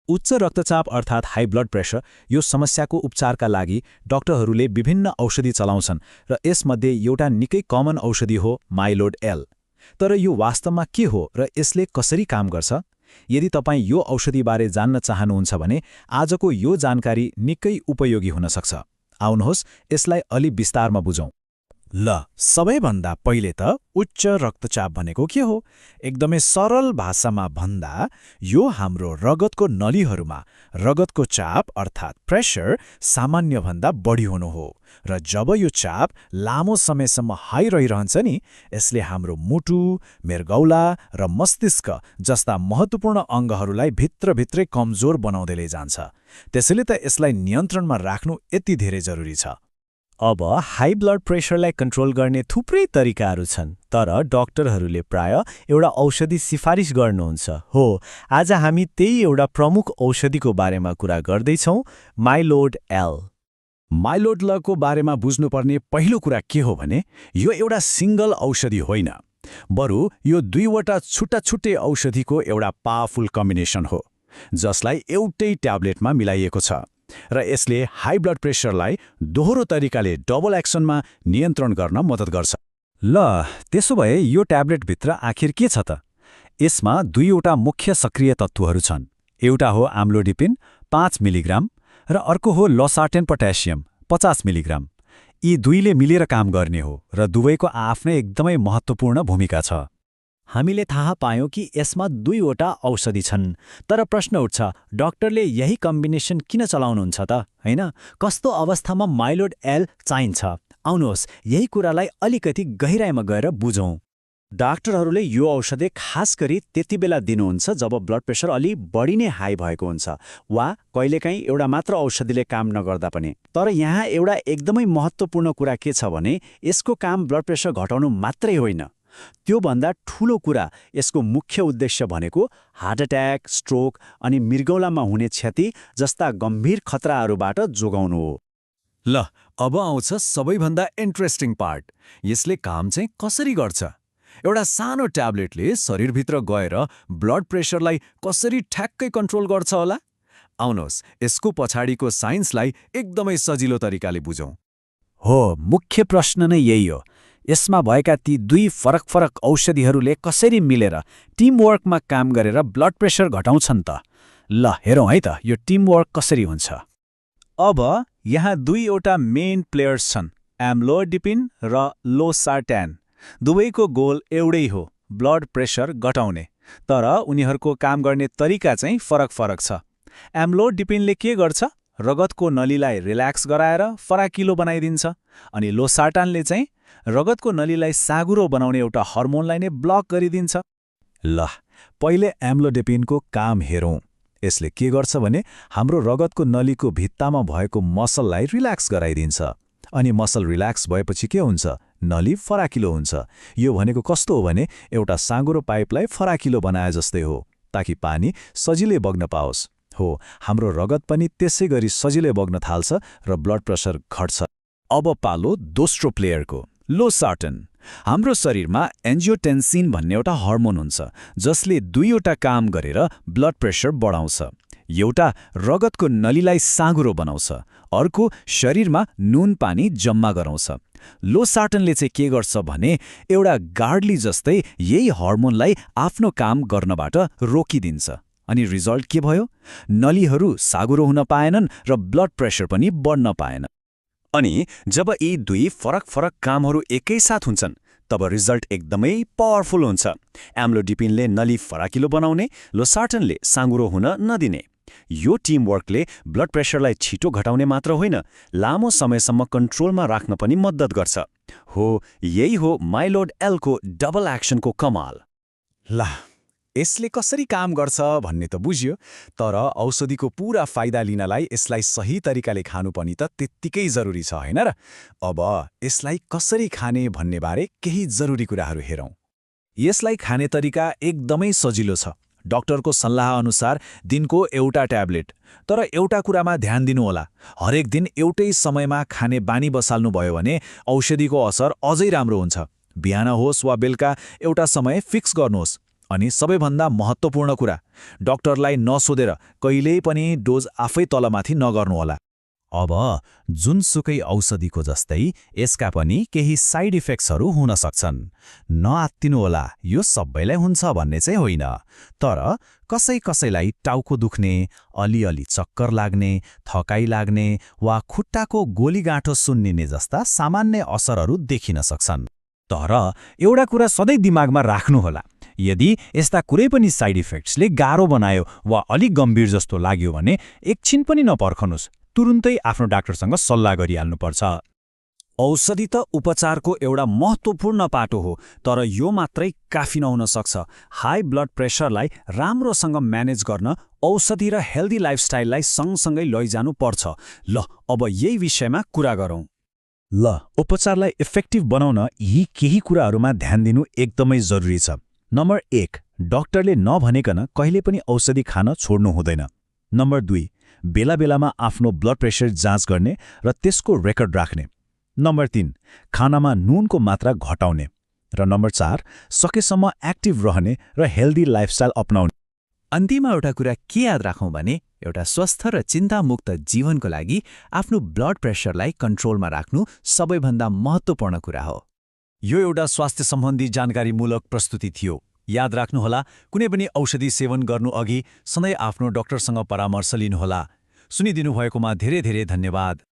उच्च रक्तचाप अर्थात् हाई ब्लड प्रेसर यो समस्याको उपचारका लागि डाक्टरहरूले विभिन्न औषधि चलाउँछन् र यसमध्ये एउटा निकै कमन औषधि हो माइलोड एल। तर यो वास्तवमा के हो र यसले कसरी काम गर्छ? यदि तपाईँ यो औषधिबारे जान्न चाहनुहुन्छ भने आजको यो जानकारी निकै उपयोगी हुन सक्छ। आउनुहोस् यसलाई अलि विस्तारमा बुझौँ। ल सबैभन्दा पहिले त उच्च रक्तचाप भनेको के हो? एकदमै सरल भाषामा भन्दा यो हाम्रो रगतको नलीहरूमा रगतको चाप अर्थात् प्रेसर सामान्यभन्दा बढी हुनु हो र जब यो चाप लामो समयसम्म हाई रहिरहन्छ नि, यसले हाम्रो मुटु, मृगौला र मस्तिष्क जस्ता महत्त्वपूर्ण अङ्गहरूलाई भित्रभित्रै कमजोर बनाउँदै जान्छ। त्यसैले त यसलाई नियन्त्रणमा राख्नु यति धेरै जरुरी छ। अब हाई ब्लड प्रेसरलाई कन्ट्रोल गर्ने थुप्रै तरिकाहरू छन्, तर डाक्टरहरूले प्राय एउटा औषधि सिफारिस गर्नुहुन्छ। हो, आज हामी त्यही एउटा प्रमुख औषधिको बारेमा कुरा गर्दैछौँ, माइलोड एल। माइलोड लको बारेमा बुझ्नुपर्ने पहिलो कुरा के हो भने यो एउटा सिङ्गल औषधि होइन, बरु यो दुईवटा छुट्टा-छुट्टै औषधिको एउटा पावरफुल कम्बिनेसन हो जसलाई एउटै ट्याब्लेटमा मिलाइएको छ र यसले हाई ब्लड प्रेसरलाई दोहोरो तरिकाले डबल एक्सनमा नियन्त्रण गर्न मद्दत गर्छ। ल त्यसो भए यो ट्याब्लेटभित्र आखिर के छ त? यसमा दुईवटा मुख्य सक्रिय तत्त्वहरू छन्। एउटा हो आम्लोडिपिन 5 मिलिग्राम र अर्को हो लोसार्टेन पोटासियम 50 मिलिग्राम। यी दुईले मिलेर काम गर्ने हो र दुवैको आफ्नै एकदमै महत्त्वपूर्ण भूमिका छ। हामीले थाहा पायौँ कि यसमा दुईवटा औषधि छन्, तर प्रश्न उठ्छ, डाक्टरले यही कम्बिनेसन किन चलाउनुहुन्छ त? हैन, कस्तो अवस्थामा माइलोड एल चाहिन्छ? आउनुहोस् यही कुरालाई अलिकति गहिराइमा गएर बुझौँ। डाक्टरहरूले यो औषधि खास गरी त्यति बेला दिनुहुन्छ जब ब्लड प्रेसर अलि बढी नै हाई भएको हुन्छ वा कहिलेकाहीँ एउटा मात्र औषधिले काम नगर्दा पनि। तर यहाँ एउटा एकदमै महत्त्वपूर्ण कुरा के छ भने यसको काम ब्लड प्रेसर घटाउनु मात्रै होइन, त्योभन्दा ठूलो कुरा यसको मुख्य उद्देश्य भनेको हार्ट अट्याक, स्ट्रोक अनि मृगौलामा हुने क्षति जस्ता गम्भीर खतराहरूबाट जोगाउनु हो। ल अब आउँछ सबैभन्दा इन्ट्रेस्टिङ पार्ट, यसले काम चाहिँ कसरी गर्छ? एउटा सानो ट्याब्लेटले शरीरभित्र गएर ब्लड प्रेसरलाई कसरी ठ्याक्कै कन्ट्रोल गर्छ होला? आउनुहोस् यसको पछाडिको साइन्सलाई एकदमै सजिलो तरिकाले बुझौँ। हो, मुख्य प्रश्न नै यही हो। यसमा भएका ती दुई फरक औषधिहरूले कसरी मिलेर टिमवर्कमा काम गरेर ब्लड प्रेसर घटाउँछन् त? ल हेरौँ है त यो टिमवर्क कसरी हुन्छ। अब यहाँ दुईवटा मेन प्लेयर्स छन्, एम्लोडिपिन र लोसार्टेन। दुवैको गोल एउटै हो, ब्लड प्रेसर घटाउने, तर उनीहरूको काम गर्ने तरिका चाहिँ फरक छ। एम्लोडिपिनले के गर्छ? रगतको नलीलाई रिल्याक्स गराएर फराकिलो बनाइदिन्छ, अनि लोसार्टेनले चाहिँ रगतको नलीलाई साँघुरो बनाउने एउटा हर्मोनलाई नै ब्लक गरिदिन्छ। ल पहिले एम्लोडिपिनको काम हेरौँ। यसले के गर्छ भने हाम्रो रगतको नलीको भित्तामा भएको मसललाई रिल्याक्स गराइदिन्छ, अनि मसल रिल्याक्स भएपछि के हुन्छ? नली फराकिलो हुन्छ। यो भनेको कस्तो हो भने एउटा साँघुरो पाइपलाई फराकिलो बनाए जस्तै हो, ताकि पानी सजिलै बग्न पाओस्। हो, हाम्रो रगत पनि त्यसै गरी सजिलै बग्न थाल्छ र ब्लड प्रेसर घट्छ। अब पालो दोस्रो प्लेयरको, लोसार्टेन। हाम्रो शरीरमा एन्जियोटेन्सिन भन्ने एउटा हर्मोन हुन्छ जसले दुईवटा काम गरेर ब्लड प्रेसर बढाउँछ। एउटा रगतको नलीलाई साँघुरो बनाउँछ, अर्को शरीरमा नुन पानी जम्मा गराउँछ। लोसार्टेनले चाहिँ के गर्छ भने एउटा गार्डली जस्तै यही हर्मोनलाई आफ्नो काम गर्नबाट रोकिदिन्छ, अनि रिजल्ट के भयो? नलीहरू साँघुरो हुन पाएनन् र ब्लड प्रेसर पनि बढ्न पाएन। अनि जब यी दुई फरक कामहरू एकैसाथ हुन्छन् तब रिजल्ट एकदमै पावरफुल हुन्छ। एम्लोडिपिनले नली फराकिलो बनाउने, लोसार्टेनले साँघुरो हुन नदिने। यो टिमवर्कले ब्लड प्रेसरलाई छिटो घटाउने मात्र होइन, लामो समयसम्म कन्ट्रोलमा राख्न पनि मद्दत गर्छ। हो, यही हो माइलोड एलको डबल एक्सनको कमाल। ल यसले कसरी काम गर्छ भन्ने त बुझ्यो, तर औषधिको पूरा फाइदा लिनलाई यसलाई सही तरिकाले खानु पनि त त्यत्तिकै जरुरी छ, हैन र? अब यसलाई कसरी खाने भन्ने बारे केही जरुरी कुराहरू हेरौँ। यसलाई खाने तरिका एकदमै सजिलो छ। डाक्टरको सल्लाह अनुसार दिनको एउटा ट्याब्लेट, तर एउटा कुरामा ध्यान दिनु होला, हरेक दिन एउटै समयमा खाने बानी बसाल्नु भयो भने औषधिको असर अझै राम्रो हुन्छ। बिहान होस् वा बेलुका एउटा समय फिक्स गर्नुहोस्। अनि सबैभन्दा महत्त्वपूर्ण कुरा, डाक्टरलाई नसोधेर कहिल्यै पनि डोज आफै तलमाथि नगर्नुहोला। अब जुनसुकै औषधिको जस्तै यसका पनि केही साइड इफेक्ट्सहरू हुन सक्छन्। नआत्तिनुहोला, यो सबैलाई हुन्छ भन्ने चाहिँ होइन। तर कसैलाई टाउको दुख्ने, अलिअलि चक्कर लाग्ने, थकाइ लाग्ने वा खुट्टाको गोलीगाँठो सुन्निने जस्ता सामान्य असरहरू देखिन सक्छन्। तर एउटा कुरा सधैँ दिमागमा राख्नुहोला, यदि यस्ता कुनै पनि साइड इफेक्ट्सले गाह्रो बनायो वा अलिक गम्भीर जस्तो लाग्यो भने एकछिन पनि नपर्खनुस्, तुरुन्तै आफ्नो डाक्टरसँग सल्लाह गरिहाल्नुपर्छ। औषधि त उपचारको एउटा महत्त्वपूर्ण पाटो हो, तर यो मात्रै काफी नहुन सक्छ। हाई ब्लड प्रेसरलाई राम्रोसँग म्यानेज गर्न औषधि र हेल्दी लाइफस्टाइललाई सँगसँगै लैजानु पर्छ। ल, अब यही विषयमा कुरा गरौँ। ल, उपचारलाई इफेक्टिभ बनाउन यी केही कुराहरूमा ध्यान दिनु एकदमै जरुरी छ। नम्बर 1, डाक्टरले नभनेकन कहिले पनि औषधि खान छोड्नु हुँदैन। नम्बर 2, बेला बेलामा आफ्नो ब्लड प्रेसर जाँच गर्ने र त्यसको रेकर्ड राख्ने। नम्बर 3, खानामा नुनको मात्रा घटाउने। र नम्बर 4, सकेसम्म एक्टिभ रहने र हेल्दी लाइफस्टाइल अपनाउने। अन्तिममा एउटा कुरा के याद राखौँ भने एउटा स्वस्थ र चिन्तामुक्त जीवनको लागि आफ्नो ब्लड प्रेसरलाई कन्ट्रोलमा राख्नु सबैभन्दा महत्त्वपूर्ण कुरा हो। यो एउटा स्वास्थ्य सम्बन्धी जानकारीमूलक प्रस्तुति थियो। याद राख्नुहोला, कुनै पनि औषधि सेवन गर्नु अघि सधैँ आफ्नो डाक्टरसँग परामर्श लिनुहोला। सुनिदिनु भएकोमा धेरै धेरै धन्यवाद।